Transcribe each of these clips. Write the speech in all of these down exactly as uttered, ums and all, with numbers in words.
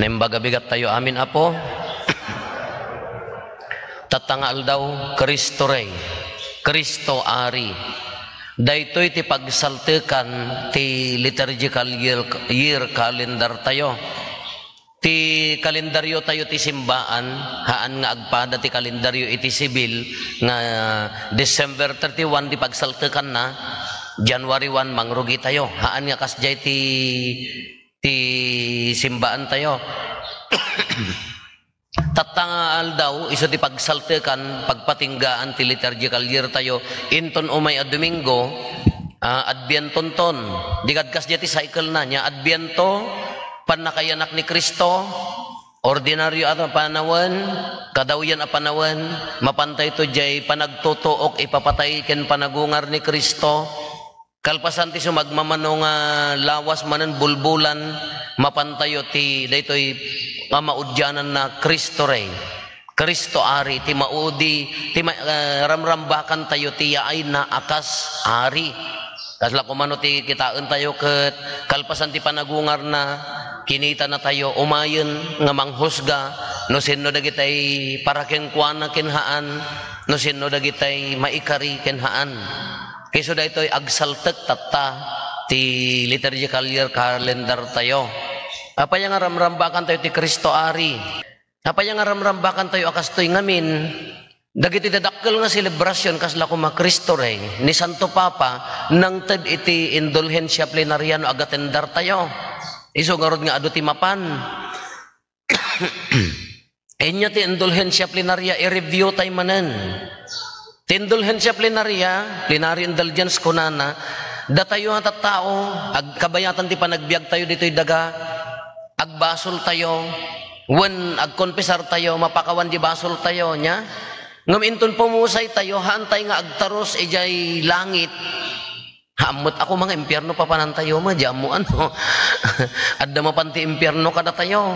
Naimbag a bigat tayo amin, Apo. Tatta nga aldaw, Cristo Rey, Cristo Ari. Daytoy ti pagsaltekan ti liturgical year, year calendar tayo. Ti kalendaryo tayo ti simbaan, haan nga agpada ti kalendaryo iti sibil nga December thirty-one ti pagsaltekanna, January one mangrugi tayo. Haan nga kasdiay ti, ti simbaan tayo. Tatta nga aldaw, isu ti pagsaltekan, pagpatinggaan ti liturgical year tayo, inton umay a Domingo, ah, Adbientonton. Di kad kasdiay ti cycle na, nia Adbiento, pannakayanak ni Cristo, ordinaryo a panawen, kadawyan a panawen, mapan tayo to jay panagtutuok ipapatay ken panagungar ni Cristo. Kalpasan ti sumagmamano nga lawas manen bulbulan, mapan tayo ti daytoy a maudiananna Cristo Rey, Cristo Ari, ti maudi, ti ma-, eh, ramrambakan tayo ti yaayna a kas Ari. Kasla kumano ti kitaen tayo ket kalpasan ti panagungarna, kinita na tayo umayen nga manghusga no sinno dagitay para kenkuana ken haan, no sinno dagitay maikari ken haan. Isu daytoy agsaltek tatta ti liturgical year calendar tayo. Apay nga ramrambakan tayo ti Cristo Ari? Apay nga ramrambakan tayo a kastoy ngamin? Dagiti dadakkel nga selebrasyon kasla koma Cristo Rey ni Santo Papa nangted iti indulhensia plenaria no agatendar tayo. Isu ngarud nga adu ti mapan. Ania ti indulhensia plenaria, i-review tay manen. Ti indulhensia plenaria, plenary indulgence kunana, datayo nga tattao, agkabayatan ti panagbiag tayo ditoy daga, agbasol tayo, wen agkonpesar tayo, mapakawan di basol tayo, nia? Ngem inton pumusay tayo, haan tay nga agtarus idiay langit. Haan met a koma nga impierno papanan tayo, ma, di ammo ano. Adda mapan ti impierno kadatayo.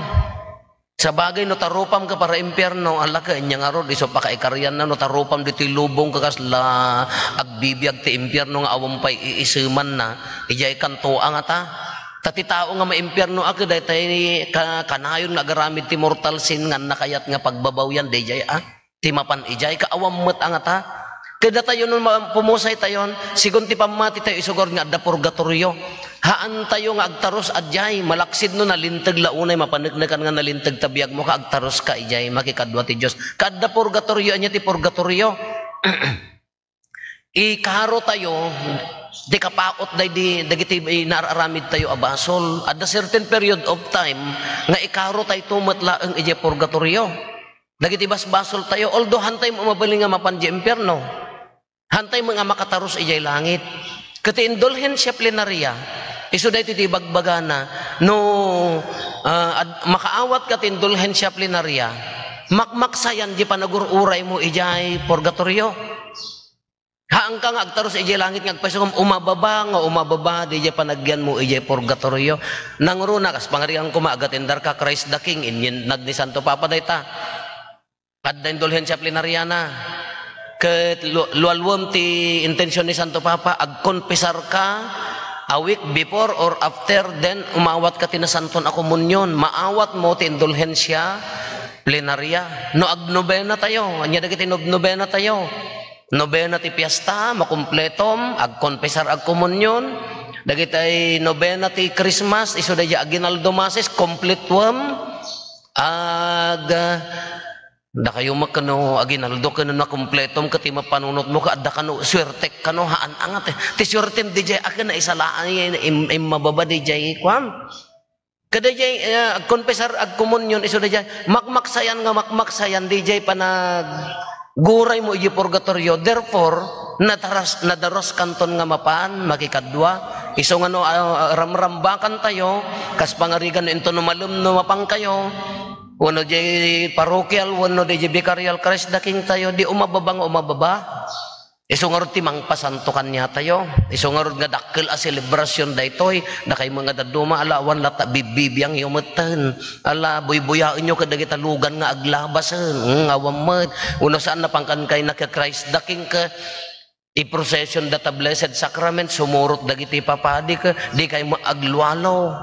Sabagay, no tarupam ka para impierno, ala ka, ania ngarud, isu pakaikarianna, no tarupam ditoy lubong ka kasla agbibiag ti impierno nga awan pay iisemanna, idiay kanto a ngata. Ta ti tao nga maimpierno a ket daytay ka-, kanayon nga agaramid ti mortal sin nga annakayat nga pagbabawyan daydiay a ti mapan idiay, kaawan met a ngata. Kadatayo no ma-, pumusay tayon, sigun ti pammati tayo, isu ngarud nga adda purgatorio. Haan tayo nga agtarus a diay, malaksid no nalinteg la unay, mapaneknekan nga nalinteg ta biagmo ka, agtarus ka idiay, makikadua ti Dios. Kaadda purgatorio, ania ti purgatorio? Ikaro tayo ti kapaut daydi dagiti inaar-aramid tayo a basol. Adda certain period of time nga ikaro tayo met laeng idiay purgatorio. Dagiti basbasol tayo, although hantay mo mabalin nga mapan di impierno. Hantay mo nga makatarus idiay langit. Ket ti indulhensia plenaria, isu daytoy ti bagbagana, no, ah, ad-, makaawat ka ti indulhensia plenaria, makmaksayan di panagur-uray mo idiay purgatorio. Haanka nga agtarus idiay langit nga agpayso ngem umababa nga umababa, diay panagyan mo idiay purgatorio. Nangruna, kas pangarigan koma, agatendar ka, Christ the King, inyannag ni Santo Papa dayta. Adda indulhensia plenariana. Ket lu-, lualuem ti intension ni Santo Papa, agkonpesar ka a week before or after, then umawat ka ti nasanton a komunion. Maawat mo ti indulhensia plenaria. No agnobena tayo, ania dagiti nob-, nobena tayo? Nobena ti fiesta, makumpletom, agkonpesar, agkomunion. Dagitay nobena ti Christmas, isu daydiay aguinaldo masses, kompletuem. Ag-, dakayo met kano aguinaldo ken nakumpletom ket ti mapanunotmo ket adda kano suertek kano, haan a ngata. Ti suertem daydiay a ken naisalakan, im-, immababa daydiay kuan. Kadaydiay, eh, agkonpesar, agkomunion, isu daydiay, makmaksayan nga makmaksayan, daydiay panagguray mo idiay purgatorio. Therefore, nataras-, nadarus kanton nga mapan, makikadua. Isu nga no, ah, ramrambakan tayo, kas pangarigan no inton umalem no mapan kayo, wenno diay parokial, wenno diay vicarial Christ the King tayo, di umababa nga umababa. Isu ngarud ti mangpasanto kaniatayo. Isu ngarud nga dakkel a selebrasyon daytoy. Dakaymo nga dadduma, ala, awan latta, bibbibiangyo metten. Ala, buybuyaenyo kadagita lugan nga aglabasen. Mm, awan met. Wenno saan, napangkankayna ket Christ the King ket I-procession da ta Blessed Sacrament, sumurot dagiti papadi, ket dikay met aglualo.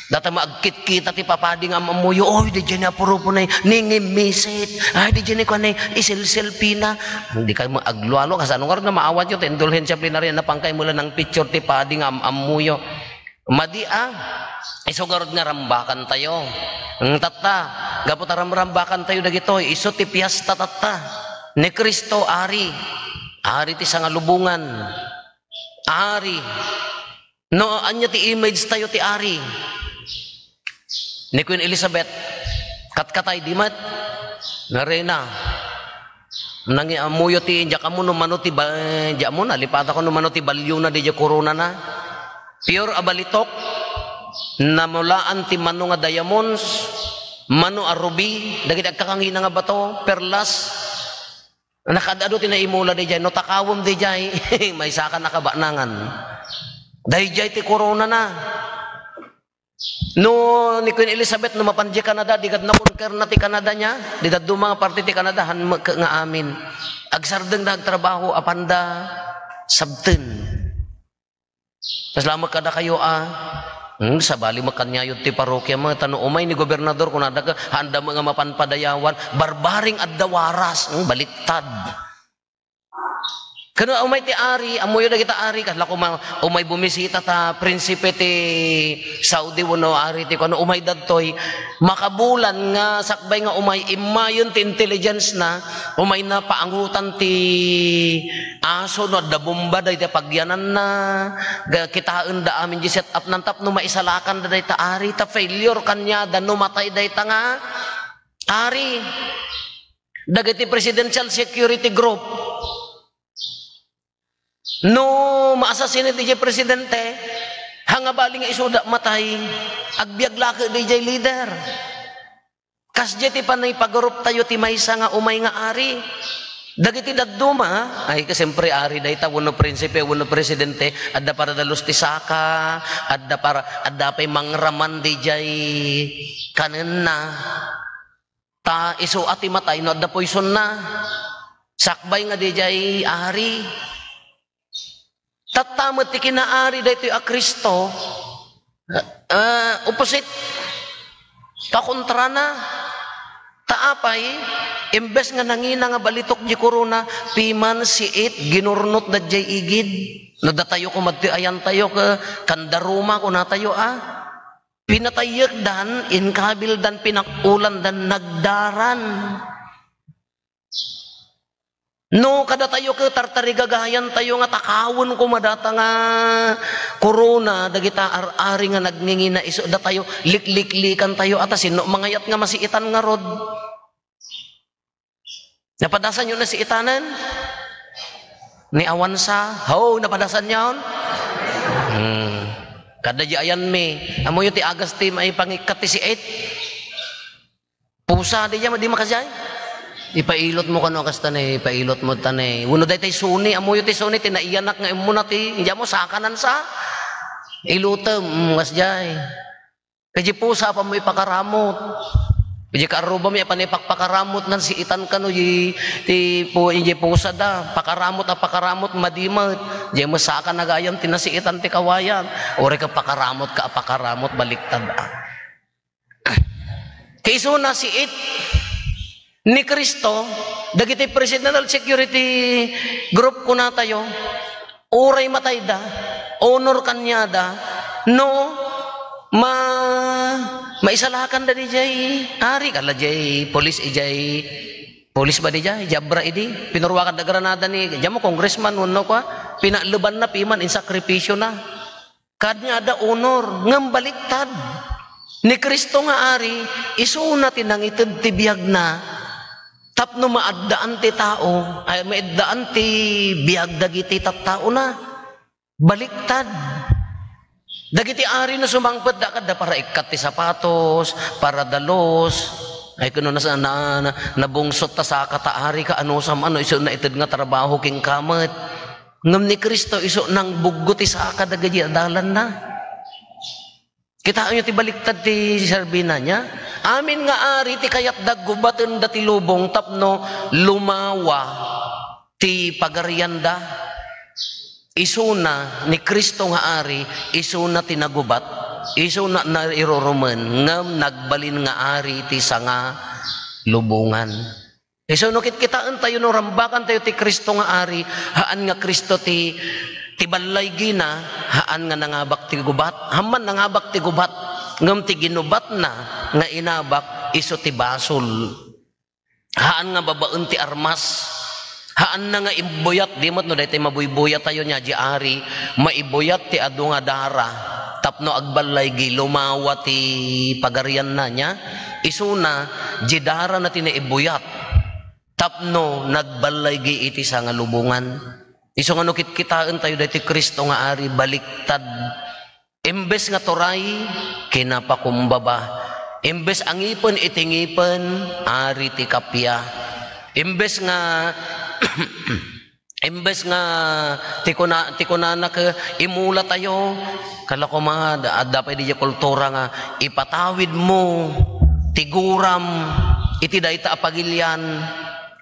Data met agkitkita ti papadi nga am-ammoyo, "Oy, daydiay ni Apo Rufo, nay, ningimmisit. Ay, daydiay ni kuan, nay, isilsilpina." Dikay met aglualo, kasano ngarud nga maawatyo ti indulhensia plenarya, napangkay met la nang picture ti padi nga am-ammoyo. Madi a, isu garud nga rambakantayo. Ngem tatta, gapu ta ramrambakantayo dagitoy, isu ti piesta tatta. Ni Cristo, Ari. Ari ti sangalubongan. Ari. No, ania ti image tayo ti Ari? Ni Queen Elizabeth, katkatay di met. Nga reyna. Nangi-, ammoyo ti, diak ammo no mano ti ba-, diak ammo, nalipatak no mano ti baliona, diay koronana. Pure a balitok, namulaan ti mano nga diamonds, mano a ruby, dagiti agkakangina nga bato, perlas. Nakaad-adu ti naimula diay, no takawem diay, maysakan a kabanangan. Daydiay ti koronana. No, ni Queen Elizabeth, no mapan diay Canada, di gad nakonkerna ti Canada niya, di dadduma nga parte ti Canada, han met nga amin. Agsardengda agtrabaho, apanda sabten. Salamat kadakayo a, hmm, sabali met kaniayo ti parokia met, ta no umay ni gobernador, kunada ka, haanda met nga mapan padayawan, barbaring adda waras, hmm, baliktad. Ken umay ti ari, ammoyo dagita ari, kasla koma umay bumisita ta prinsipe ti Saudi wenno ari ti kuno, umay dadtoy, makabulan nga sakbay nga umay, immayen ti intelligence na, umay na paangutan ti aso no adda bomba dayta pagyananna, ga-, kitaen da amin di set up nan tapno maisalakan da dayta ari, ta failure kaniada no matay dayta nga ari. Dagiti Presidential Security Group, no ma-assassinate diay presidente, hanga bali nga isuda matay, agbiag la ket diay leader. Kasdiay ti panangipagarup tayo ti maysa nga umay nga ari. Dagiti dadduma, ay, siyempre, ari dayta, wenno prinsipe, wenno presidente, adda para dalus ti saka, adda para, adda pay mangraman diay kanenna. Ta isu a ti matay no adda poisonna. Sakbay nga diay ari. Tatta met ti kinaari daytoy a Cristo, ah, opposite. Pakontrana. Ta apay, imbes nga nangina nga balitok diay korona, piman siit, ginurnot da diay igid. No datayo koma ti ayantayo, ka-, kanda Roma, kunatayo, ah. Pinatayyekdan, inkabildan, pinakulandan, nagdaran. No kadatayo ket tartarigagayantayo nga takawen koma data nga korona, dagita ar-ari nga nagngingina isu datayo, likliklikantayo, ata sinno mangayat nga masiitan ngarud? Napadasanyo na si itanen? Ni awan sa? Ho, napadasanyon? Hmm. Kada di ayanmi. Ammoyo ti agas ti maipangikkat ti siit? Pusa, di, di makasdiay? Ipailot mo kano kasta ne, ipailot mo ta ne. Wenno daytay Sony, ammoyo ti Sony, ti naiyanak nga immuna ti, di mo sakanan sa? Ilutem, mm, kasdiay. Kadi pusa, apanmo ipakaramot. Kadi kaarrubami, apan ipakpakaramot nan siitan kano, di, ti pu-, di pusa da. Pakaramot a pakaramot, madi met. Di masaka nagayam ti nasiitan ti kawayan. Uray ka pakaramot ka a pakaramot, baliktad, ah. Kaisuna, siit ni Cristo, dagiti Presidential Security Group, kunatayo, uray matayda, honor kaniada, no, ma-, maisalakanda diay ari, kala diay police, idiay police ba diay, diay Abra idi, pinuruakan da Granada ni, diay mo congressman, wenno kua, pinalebanna piman, insakripisio na. Kaniada honor, ngem baliktad. Ni Cristo nga Ari, isuna ti nangited ti biagna tapno maaddaan ti tao, ay, maaddaan ti biag dagiti tattaona. Baliktad. Dagiti ari no sumangpet, da kadda para ikkat ti sapatos, para dalos. Ay, kuno na, na, na, nabungsot ta saka ta ari ka, ano sam, ano, isu naited nga trabaho ken kamet. Ngem ni Cristo isu nangbuggo ti saka dagiti adalanna. Kitaenyo ti baliktad ti serbina niya? Amin nga ari ti kayatda gubatenda ti lubong tapno lumawa ti pagarianda. Isuna ni Cristo nga Ari, isuna ti nagubat, isuna nairurumen, ngem nagbalin nga Ari ti sanga lubongan. Isu no kitkitaentayo, no rambakantayo ti Cristo nga Ari, haan nga Cristo ti, ti ballaygina, haan nga nangabak ti gubat. Amman nangabak ti gubat, ngem ti ginubatna nga inabak, isu ti basol. Haan nga babaen ti armas. Haanna nga imbuyat, di met no daytoy mabuybuyatayo nia, di Ari, maibuyat ti adu nga dara tapno agballaygi, lumawa ti pagarianna nia. Isuna, di darana ti naibuyat tapno nagballaygi iti sanga lubongan. Isu nga no kitkitaentayo daytoy Cristo nga Ari, baliktad. Imbes nga turay, kinapakumbaba. Imbes a ngipen iti ngipen, ari ti kappia. Imbes nga, imbes nga ti kuna-, ti kunana ket imulatayo, kala koma, da-, adda pay diay kultura nga ipatawidmo ti guram iti dayta a pagilian.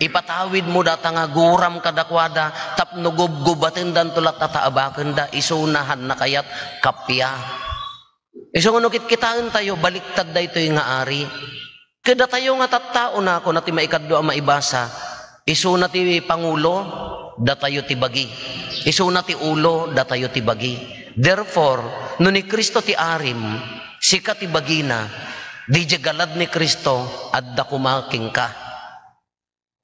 Ipatawidmo data nga guram kadakuada tapno gubgubatendanto latta ta abakenda, isuna haan nakayat kappia. Isu nga no kitkitaentayo, baliktad daytoy nga ari. Kadatayo nga tattaona, kuna ti maikadua a maibasa, isuna ti pangulo, datayo ti bagi. Isuna ti ulo, datayo ti bagi. Therefore, no ni Cristo ti arim, sika ti bagina, diay galad ni Cristo, adda koma kenka.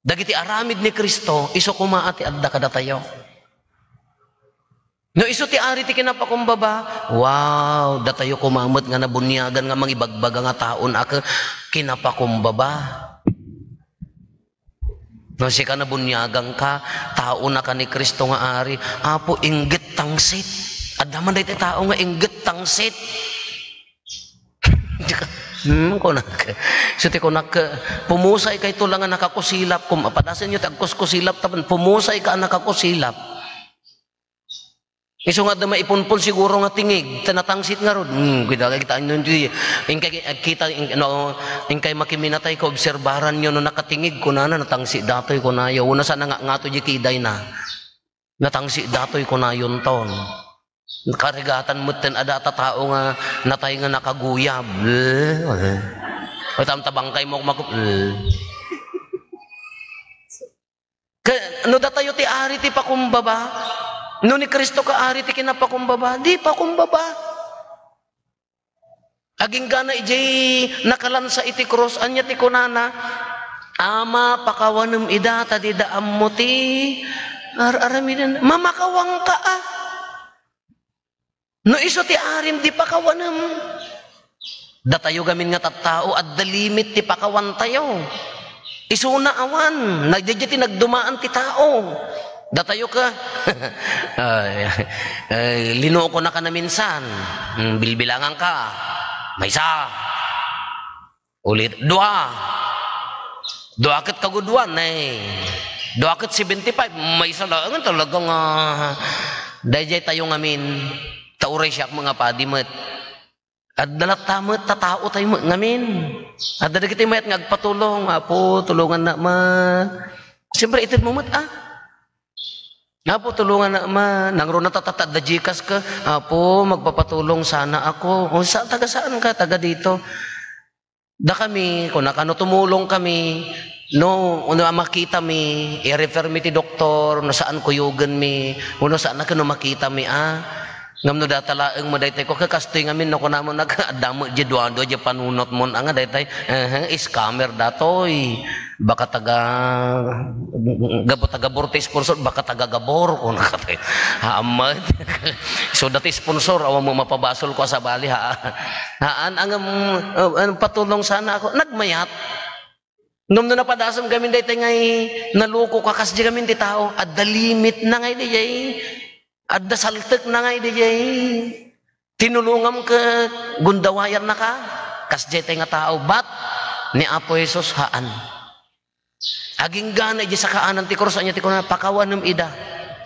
Dagiti aramid ni Cristo, isu koma a ti adda kadatayo. No isu ti ari ti kinapakumbaba, wow, datayo koma met nga nabuniagan nga mangibagbaga nga taon a ke-, kinapakumbaba. No sika nabuniaganka, taonaka ni Cristo nga ari, Apo, inggit tangsit. Adda man daytoy tao nga inggit tangsit. Hmm, kunak. So, ti kunak, pumusay kayto la nga nakakusilap. Kum-, padasenyo ti agkuskusilap, tapno pumusay ka a nakakusilap. Isu nga adda maipunpon siguro nga tingig, ta natangsit ngarud. Hmm, kita, kita, ano, di, ingkay, kita, ing-, no, ingkay makiminatay ka, obserbaranyo no nakatingig, kunana, natangsit datoy, kunayo. Una sana nga, ngato di kidayna. Natangsit datoy, kunayonton. Karigatan met ten adda a tao nga natay nga nakaguyab. Eh, eh. O, tamta bangkay mo, makup-, eh. Ka-, no datayo ti ari ti pakumbaba, no ni Cristo ka ari ti kinapakumbaba, di pakumbaba. Aginggana idiay nakalansa iti krus, ania ti kunana? Ama, pakawanem ida, ta dida ammo ti ar-aramiden. Mamakawangka, a. No isu ti arim, di pakawanem. Datayo gamin nga tattao, adda limit ti pakawantayo. Isuna awan, nagdadya ti nagdumaan ti tao. Datayo ka. Ay, ay, linuko na ka na minsan. Hmm, bilbilangan ka. Maysa. Ulit, dua. Dua ket kaguduan, eh. Dua ket seventy-five, maysa laeng talaga nga, ah, daydiay tayo ngamin, ta uray siak nga padi met. Adda latta met, ta tao tayo met ngamin. Adda dagiti mayat nga agpatulong, Apo, tulungan na ma. Siyempre, ited mo met, ah. Apo, tulungan na ma. Nangruna ta, ta, ta, adda Gcash ka, Apo, magpapatulong sana ako. O, sa, taga saan ka? Taga dito. Dakami, kunaka, no tumulong kami, no, no makitami, i-refer mi ti doktor, no saan kuyogenmi, wenno saan a ket no makitami, a. Ngem no data laeng mo daytoy, ko, kastoy ngamin, no, kunamon, nag-, adda mo, di dua-dua, di panunot mo, nga daytoy, ehe, scammer datoy. Baka taga, gapu taga Borte sponsor, baka taga Gabor, kunaka, ha, amat. So, dati sponsor, awan mo mapabasol ko, sabali, ha. Haan, ang, um, uh, ang patulong sana ako. Nagmayat. Ngem no napadasem gamin daytoy ngay naluko ka, kasdi gamin ti tao. Adda limit na ngay diay. Adda saltek na ngay diay. Tinulongam ket gundawayannaka. Kasdi tay nga tao. But, ni Apo Jesus, haan. Aginggana idiay sakaanan ti krus, ania ti kuna, pakawanem ida.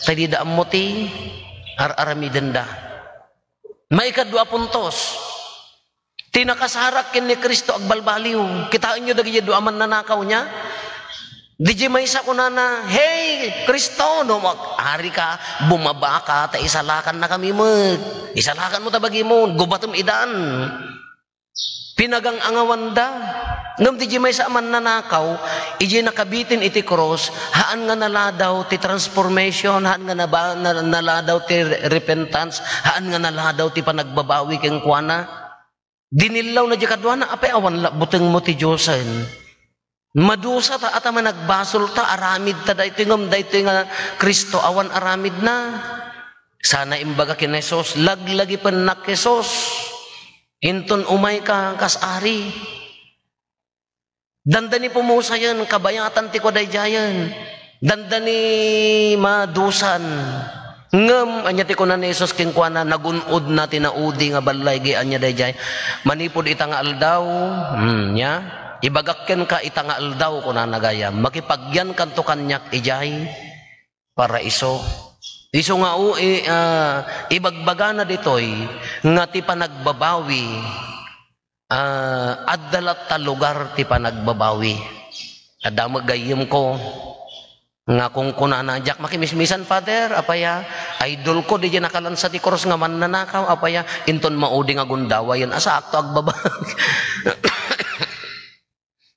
Ta dida ammo ti ar-aramidenda. Maikadua a puntos, ti nakasarak ken ni Cristo agbalbaliw. Kitaenyo dagiti dua a mannanakaw nia? Diay maysa kunana, "Hey, Cristo, no mag-ari ka, bumaba ka, ta isalakan na kami met. Isalakan mo ta bagimon, gubatem idan." Pinagang-angawanda. Ngem diay maysa a mannanakaw, idiay nakabitin iti krus, haan nga naladaw ti transformation, haan nga naba-, na-, naladaw ti repentance, haan nga naladaw ti panagbabawi kenkuana. Dinillawna diay kaduana, "Apay awan la butengmo ti Diosen? Madusa ta, ata managbasolta, aramidta daytoy, ngem daytoy nga Cristo awan aramidna." Sana imbaga ken Jesus, "Laglagipennak, Jesus. Inton umayka kas ari." Dandani pumusayen, kabayatan ti kua daydiayen. Dandani madusan. Ngem, ania ti kuna ni Jesus kenkuana, nagun-odna ti naudi nga ballaygi, ania daydiay? Manipud ita nga aldaw, hmm, nia? Ibagak kenka ita nga aldaw, kunana gayam, makipagyankanto kaniak idiay paraiso. Isu nga, o, i-, ah, ibagbagana ditoy nga ti panagbabawi, ah, adda latta lugar ti panagbabawi. Adda met gayyemko nga kunkunana, "Diak makimismisan, Father, apay a? Idolko diay nakalansa ti krus nga mannanakaw, apay a? Inton maudi nga gundawayen, a saakto agbabawi."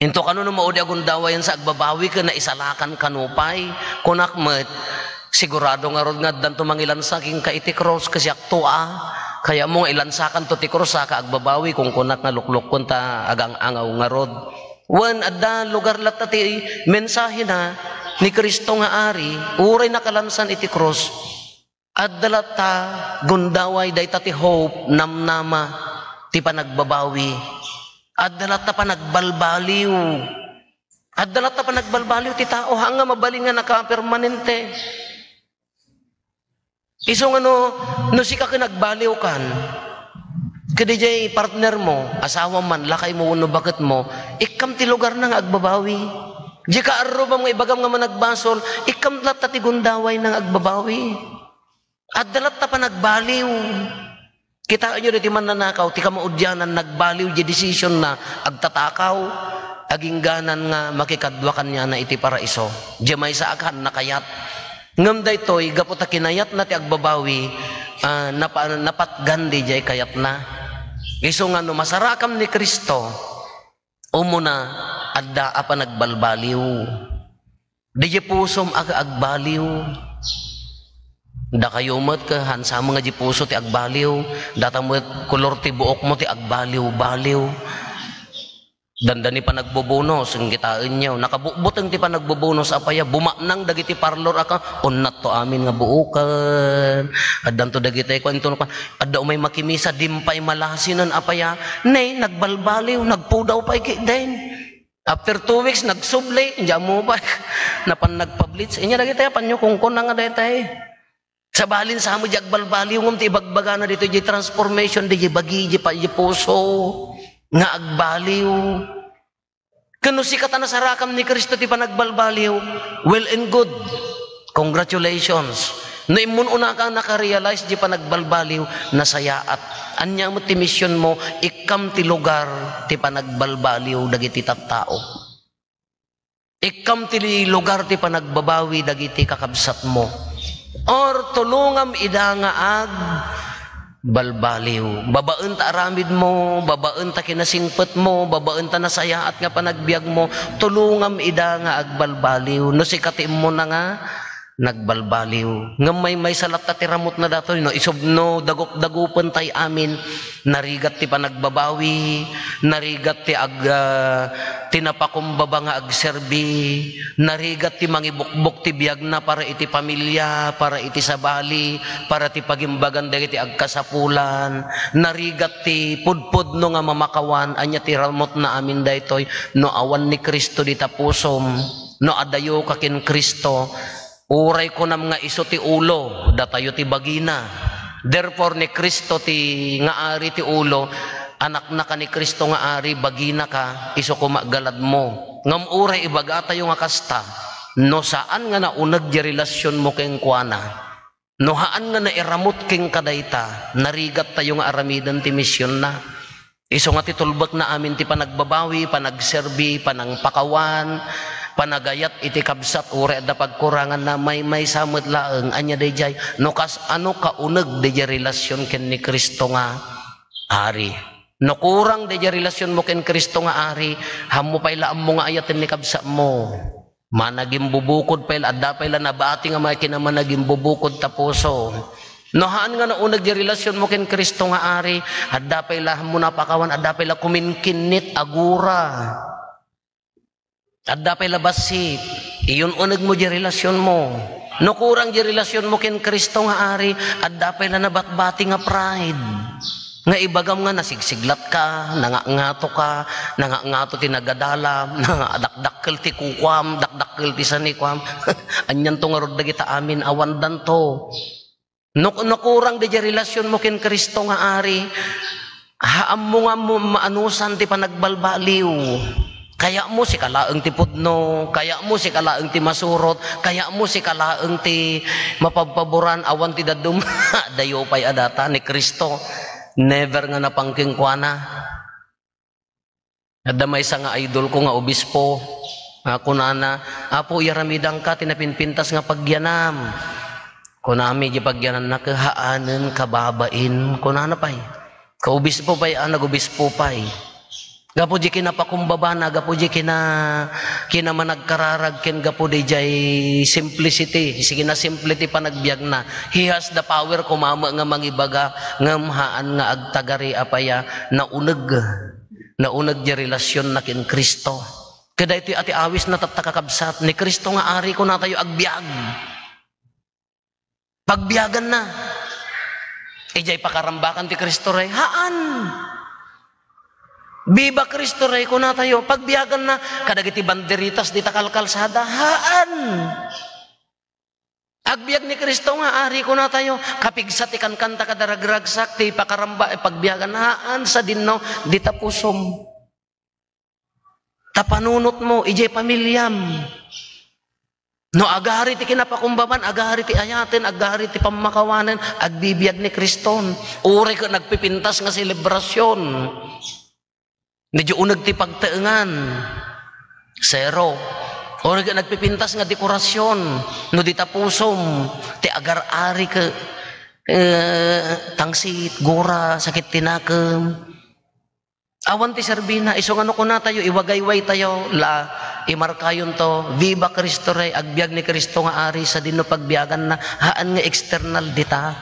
Into kano no maudi a gundawayen sa agbabawi ken naisalakan kano pay? Kunak met, sigurado ngarud nga addanto mangilansa kenka iti krus, kasiakto a. Kayatmo nga ilansakanto ti krus, saka agbabawi, kunkunak nga luklukkon ta agang-angaw ngarud. Wen, adda lugar latta ti mensahena ni Cristo nga Ari, uray nakalansan iti krus. Adda latta gundaway dayta ti hope, namnama, ti panagbabawi. Adda latta panagbalbaliw. Adda latta panagbalbaliw ti tao, haan nga mabalin nga nakapermanente. Isu nga no, no sika ket nagbaliwkan, ket idiay partnermo, asawam man, lakaymo wenno baketmo, ikkam ti lugarna nga agbabawi. Diay kaarrubam nga ibagam nga managbasol, ikkam latta ti gundawayna nga agbabawi. Adda latta panagbaliw. Kitaenyo daytoy mannanakaw, ti kamaudianan, nagbaliw diay desisionna, agtatakaw, agingganan nga makikadua kaniana iti paraiso. Diay maysa a kaan nakayat. Ngem daytoy, gapu ta kinayatna ti agbabawi, ah, napa-, napatgan diay kayatna. Isu nga no masarakam ni Cristo, umuna, adda a panagbalbaliw. Diay pusom a agbaliw. Dakayo met ket hansamen nga diay puso ti agbaliw. Data met kolor ti buokmo ti agbaliw-baliw. Dandani panagbubunos, kitaenyo. Nakabutbuteng ti panagbubunos, apay a, bumaknang dagiti parlor a ka, unnatto amin nga buoken. Addanto dagiti, kuanto, adda umay makimisa, dimpay malasinen, apay a, ne, nagbalbaliw, nagpudaw pay ketdin. After two weeks, nagsubli, diay ammo pay. Napan nagpa-bleach. Inya dagiti, apanyo kunkuna nga daytay. Sabalin sa mo diay agbalbaliw, ngem ti ibagbagana ditoy, diay transformation, diay bagi, diay pa-, diay puso, nga agbaliw. Ken no sika ta nasarakam ni Cristo ti panagbalbaliw, well and good. Congratulations. No immun-unaka nakarealize diay panagbalbaliw, nasayaat. Ania met ti missionmo, ikkam ti lugar ti panagbalbaliw dagiti tattao. Ikkam ti lugar ti panagbabawi dagiti kakabsatmo. Or tulongam ida nga agbalbaliw. Babaen ta aramidmo, babaen ta kinasingpetmo, babaen ta nasayaat nga panagbiagmo, tulongam ida nga agbalbaliw. No sika ti immuna nga nagbalbaliw. Ngem maymaysa latta ti ramutna datoy, no, isubno, dagup-dagupen tay amin. Narigat ti panagbabawi, narigat ti ag-, ah, ti napakumbaba nga agserbi, narigat ti mangibukbok ti biagna para iti pamilia, para iti sabali, para ti pagimbagan dagiti agkasapulan, narigat ti pudpudno nga mamakawan. Ania ti ramutna amin daytoy? No awan ni Cristo dita pusom, no adayoka ken Cristo, uray kunam nga isu ti ulo, datayo ti bagina. Therefore, ni Cristo ti nga ari ti ulo, anakna ka ni Cristo nga ari, bagina ka, isu koma galadmo. Ngem uray ibagatayo nga kasta, no saan nga nauneg ti relasionmo kenkuana, no haan nga nairamut kenka dayta, narigattayo nga aramiden ti misionna. Isu nga ti tulbekna amin ti panagbabawi, panagserbi, panangpakawan, Panagayat iti kabsat, uray adda pagkuranganna, maymaysa met laeng. Ania daydiay? No kas-, ano kauneg daydiay relasion ken ni Cristo nga Ari? No kurang daydiay relasionmo ken Cristo nga Ari, ammo pay la ammo nga ayaten ni kabsatmo. Managimbubukud pay la, adda pay la nabati nga ma-, kinamanagimbubukod ta puso. No haan nga nauneg daydiay relasionmo ken Cristo nga Ari, adda pay la ammo napakawan, adda pay la kuminkinnit, agura. Adda pay la bassit, iyun-unegmo daydiay relasionmo. No kurang daydiay relasionmo ken Cristo nga Ari, adda pay la nabatbati nga pride. Nga ibagam nga nasigsiglatka, nangangato ka, nangangato ti nagadalam, nanga-, dakdakkel ti kukuam, dakdakkel ti sanikuam. Anianto ngarud dagita amin? Awandanto. No, no kurang daydiay relasionmo ken Cristo nga Ari, ha, ammo nga mo-, maanusan ti panagbalbaliw. Kayatmo sika laeng ti pudno, kayatmo sika laeng ti masurot, kayatmo sika laeng ti mapabpaboran, awan ti dadduma. Adayo pay a data ni Cristo. Never nga napan kenkuana. Adda maysa nga idolko nga obispo, a, kunana, "Apo, iyaramidangka ti napinpintas nga pagyanam." Kunami, "Diay pagyanannak, haanen, kababain," kunana pay. Kaobispo pay, a, nagobispo pay. Gapu diay kinapakumbabana, gapu diay kina-, kinamanagkararag, ken gapu diay simplicity, sige na, simple ti panagbiagna. He has the power, kumama nga mangibaga, ngem haan nga agtagari a pay a nauneg. Nauneg diay relasionna ken Cristo. Ket daytoy a ti awisna tatta, kakabsat, ni Cristo nga Ari, kunatayo, agbiag. Pagbiaganna. Idiay pakarambakan ti Cristo Rey? Haan. Viva Cristo Rey, kunatayo, pagbiaganna. Kadagiti banderitas dita kalkalsada? Haan. Agbiag ni Cristo nga Ari, kunatayo, kapigsa ti kankanta kada ragragsak, ti pakaramba, eh, pagbiagan, haan, sadino, dita pusom. Ta panunotmo, idiay pamiliam. No agari ti kinapakumbaban, agari ti ayaten, agari ti pammakawanen, agbibiag ni Criston. Uray ket nagpipintas nga selebrasion. Medyo uneg ti pagtaengan. Zero. Uray ket nagpipintas nga dekorasion. No dita pusom, ti agar-ari ket, eh, tangsit, gura, sakit ti nakem. Awan ti serbina. Isu nga no kunatayo, iwagaywaytayo, la, imarkayonto, Viva Cristo Rey, agbiag ni Cristo nga Ari, sadino pagbiaganna, haan nga external dita.